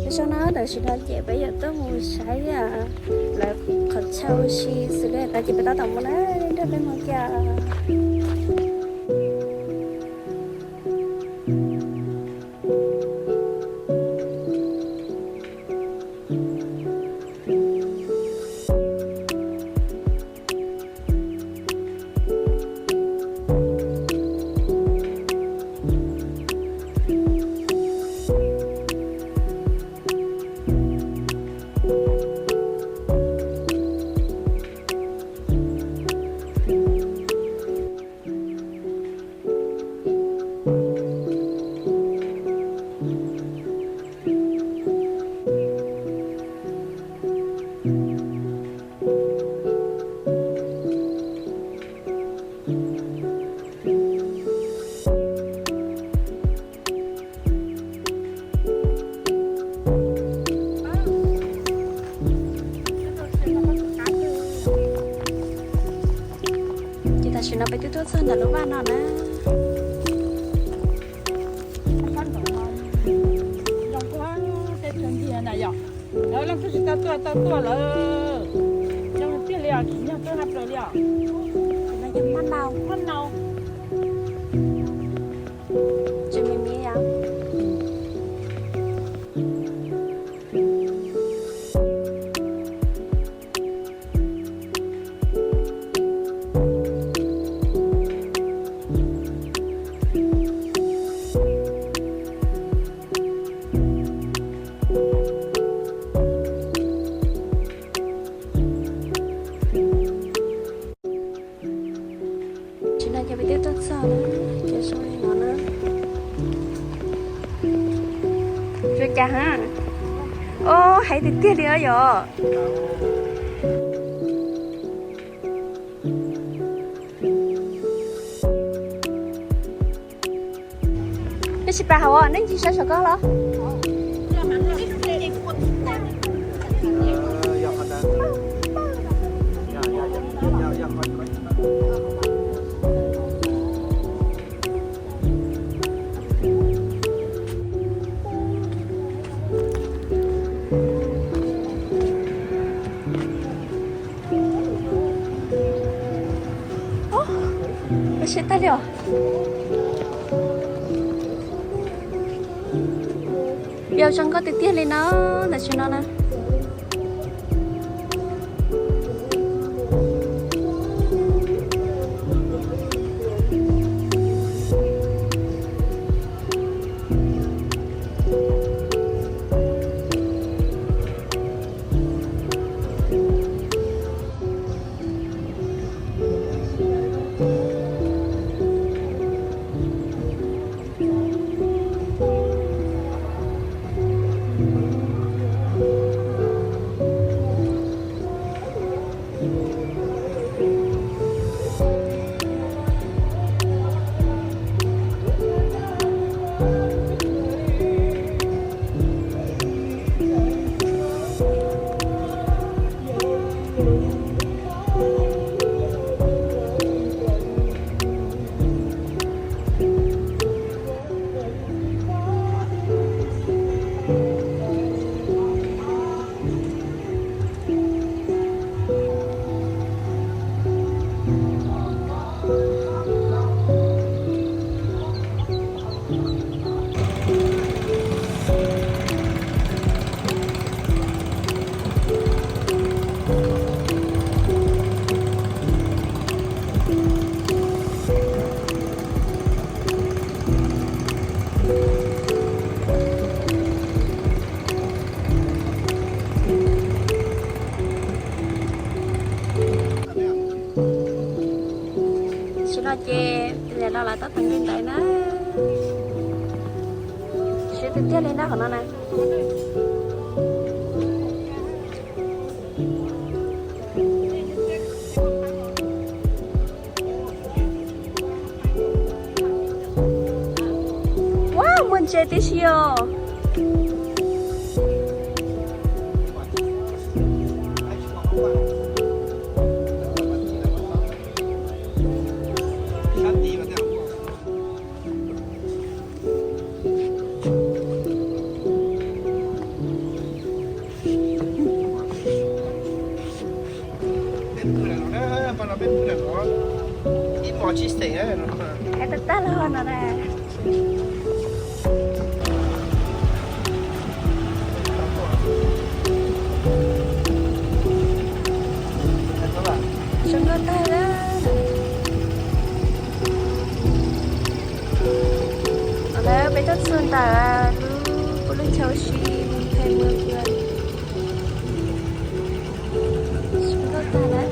Zoo no tam sim no ces peb yuav tuaj mus saib lawv qhov chaw ua si xws li no ces peb tab tom mus na, nrog peb mus cas. Ces tam sim no peb twb tuaj txog ntawm lub vaj no na. Leej twg tsis tau tuaj tau tuaj lawm. Zoo tiag li os, tsis nyog tuaj haj plaws li os. Hmab nau, hmab nau. Tsis me me yom. Tam sim no ces peb twb tuaj txog na, ces zoo li no na. Zoo cas ha? Ob, heev tiag tiag li os yom. Neb tsis pais hauv, neb ncig saib saum koj los. Siab tag li os. Yog zoo nkauj tiag tiag li no, tam sim no na. Tam sim no ces tus niam no lawv tab tom nqis ntawd na. Siab tiag tiag li na qhov no na. Wow, muaj ntses tib si os. Hais tag tag los no na. Zoo nkauj tag lawm. Thaum no peb tuaj txog ntawm lub, lub chaw si, Montaigne Mall. Zoo nkauj tag lawm.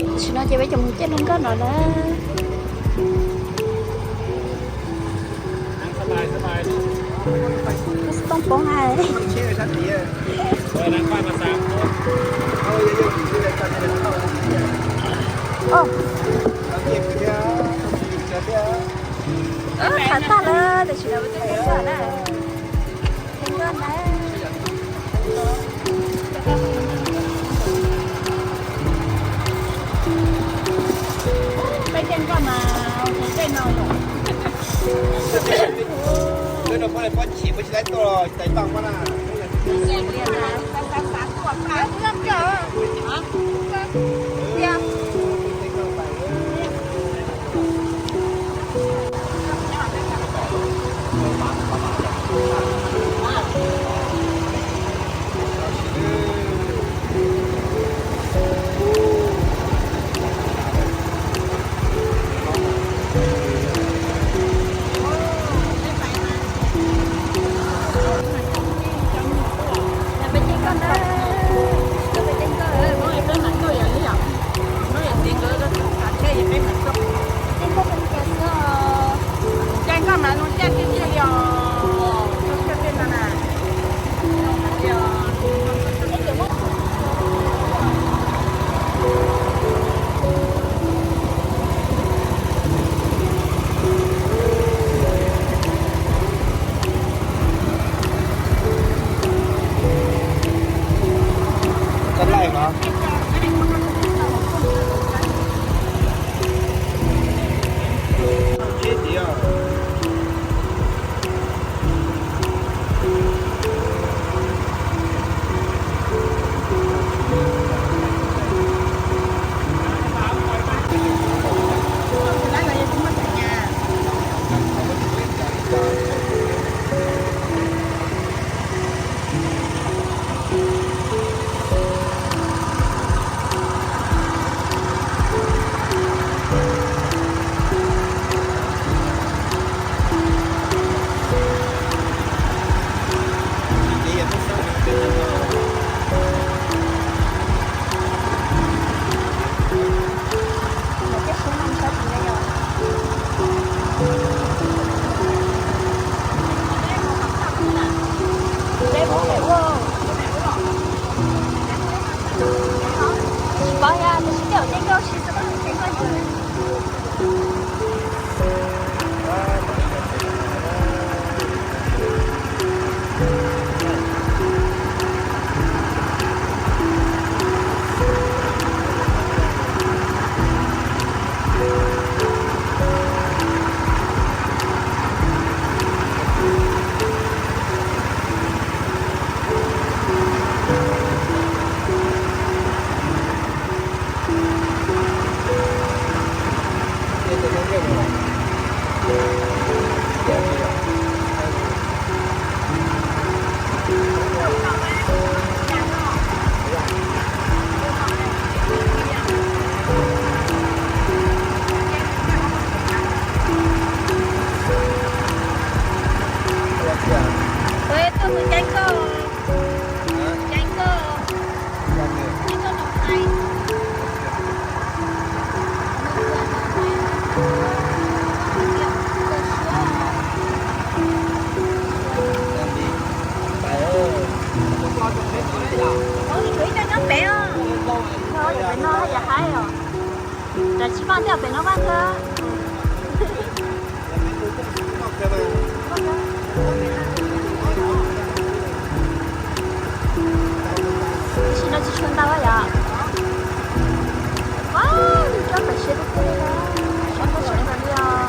Tam sim no ces peb cov mus caij lub nkoj no lawm. Xov tooj poob hais. Khav tag lawm, tam sim no peb caij nkoj na. Caij nkoj na. Peb caij nkoj mas hu tej no yom. Caij nkoj mas zoo caij tiag tiag li os. Caij tej no na. Txoj laij no. Tsis paub thiab, tab sis tej zaum caij nkoj si xwb, caij nkoj ntxwg. Ua tuaj mus caij nkoj, caij nkoj, caij nkoj no hais. Ib co nyob pem os, yog pem no yog haib os. Tam sim no tej pem no vaj kawg. Tsis tshua ntau yom. Wow, nws coj pem siab tiag tiag li na. Sab koj sab nkaus li os.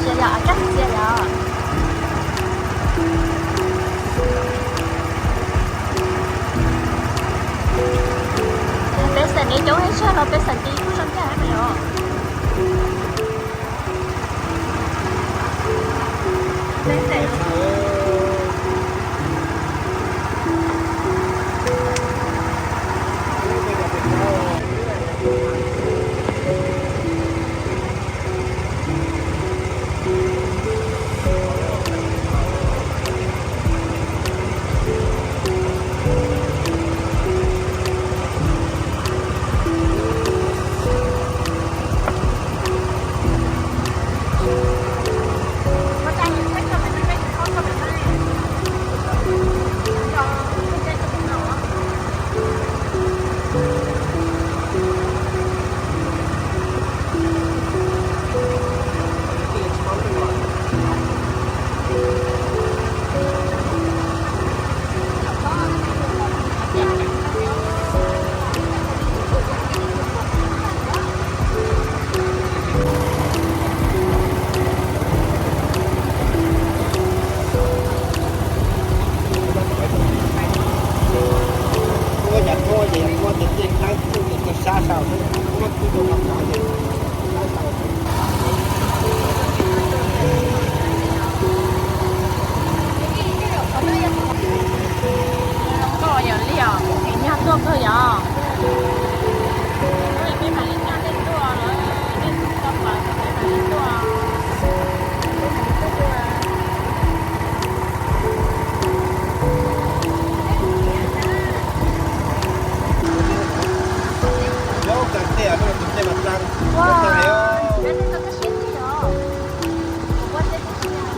Txias yom, kab txias yom. Peb xeem ne coob ib tshaj los peb xeem ti kuj zoo nkauj heev yom. Koj yog li os, es nyaj tuaj kawg yom. Peb mam li nyaj tej tuaj lawm, tej tau pam peb mam li tuaj. Wow, peb tej tau kab siab tiag yom. Ua tej kab siab.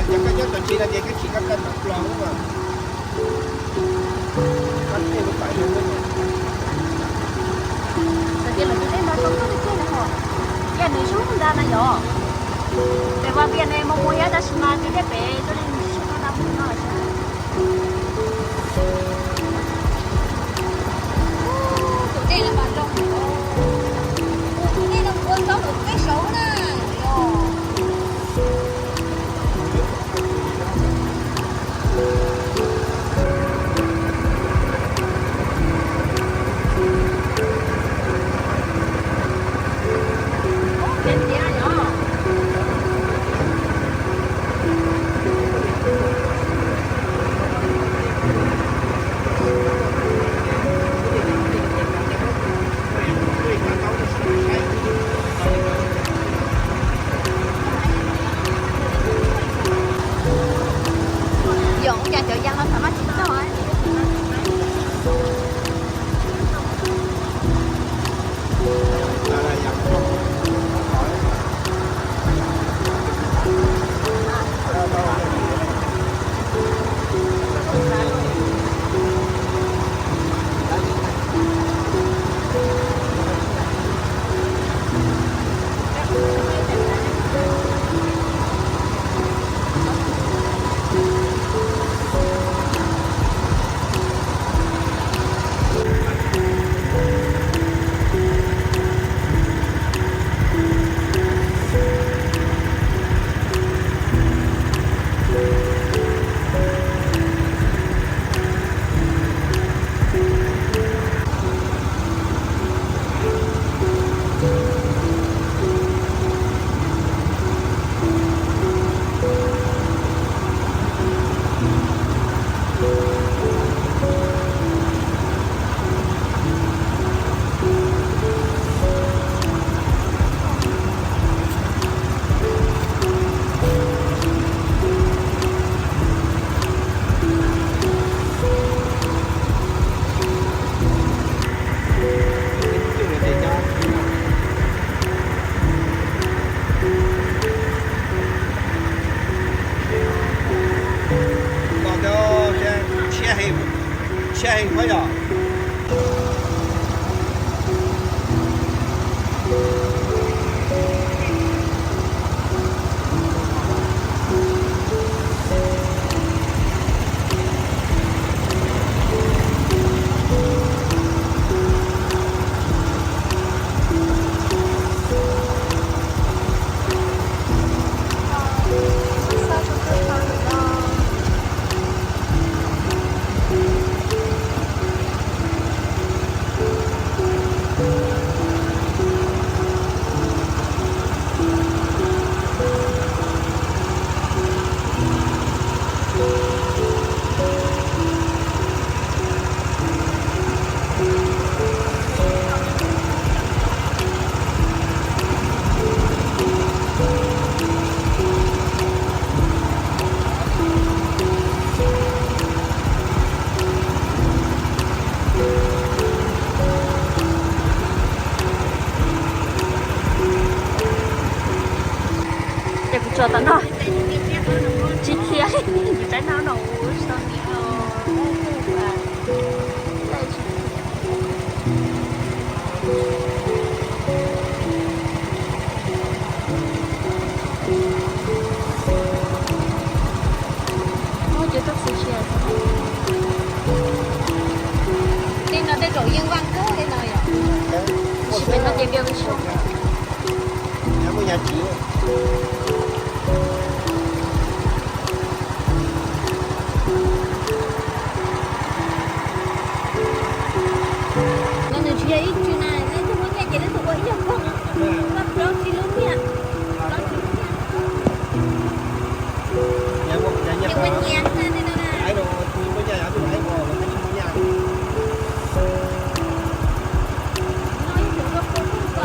Yog koj nyob tau tsis no ces kab tsis kab kaj tau ploog mas. Kab tej lub pam zoo. Txawm tias lawv tus dej no zoo nkauj tiag tiag na ho, yog nws zoo ntag na yom. Pem Vaj Vias ne mus mus yog tab sis mas tus dej pem tuaj li nws tsis zoo nkauj ntau mus no lawm. Tus dej no mas zoo, tus dej no ua txob mus peb saud na yom. Yog ua cas cov yas no xav maj tsis txog. Los tom no tsis khiav, tsaib no no tsis tau khiav. Ces tuaj txiv tsis, tej no tej zaum yeej vaj kawg li no yom. Tab sis pem no ces view tsis zoo. No nws tsis yog ib tsw na, leej twg muaj nyiaj ces leej twg ua ib nyuag koog, plaub tsib lub nyiaj, plaub tsib lub nyiaj. Nyias ua nyias na, tej no na. No ib nyuag koog koog ko.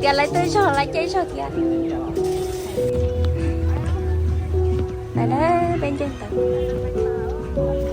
Tias lawv twb zog lawv caij zog tias. Lawv peb nce ntawd.